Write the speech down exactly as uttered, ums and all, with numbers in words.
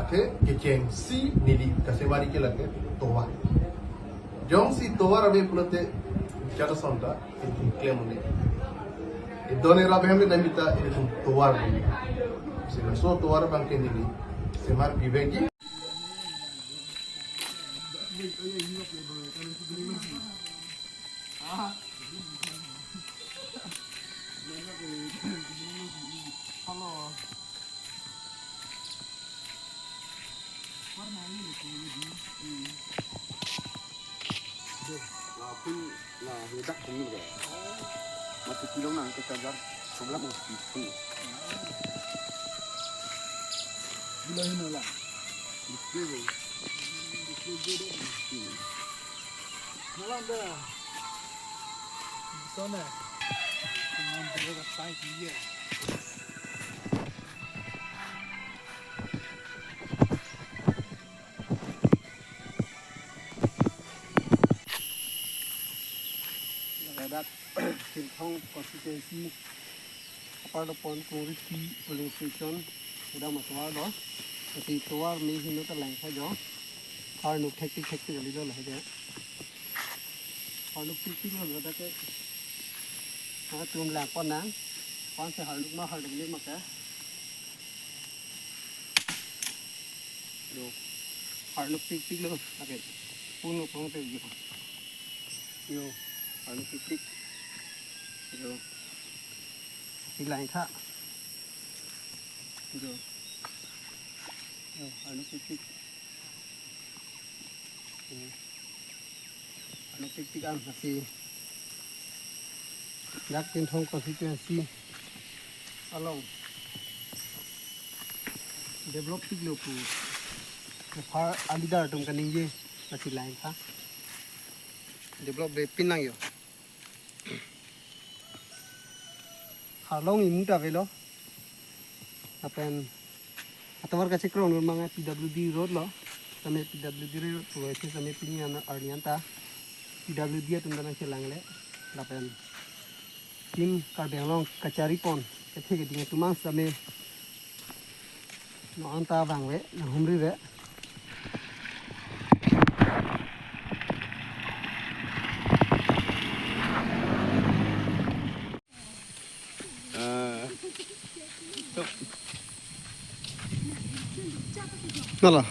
Ke kechengsi neli kasemari ke lake tovar. Jongsi tovar ave pulote jata sonta klem un-e. Idon era behem le namita itum tovar un-e. Sila so tovar abang ke neli semar pivekji. Lapu la hedak pun ni. Mati kilong nang ke charger sebelah mau pun. Gila ini lah. Betul. Malam dah. Sana. Dengan berapa size dia? Ladak Sinthong constituency apar do pon Kongri T polling station kedam atovar do. Lasi tovar me hino ta langtha jo. Arnuk thektik thektik kali do lahai ke. Arnuk thektik lo ladak ke. Nangtum lang pon nang. Pon se arnuk ma arnuk ne ma ke. Yo. Arnuk thektik lo. Oke. Puno pon te yo. Yo. Arnuk thektik. Yo. Lasi langtha. Yo. Yo, arnuk thektik. Yo. Arnuk thektik an lasi. Dak Sinthong constituency along develop piklo pu. Apar a-leader atum kaningje lasi langtha. Develop de pin nang yo. Arlong imu ta avelo. Lapen atovar kachekrong nur manga P W D road lo. Same P W D road pu ese same pini an arni anta P W D atum dana chelang le. Lapen Team Karbi Anglong kachari pon kethe keding atum an same non anta vangve, nanghumrive. Nala,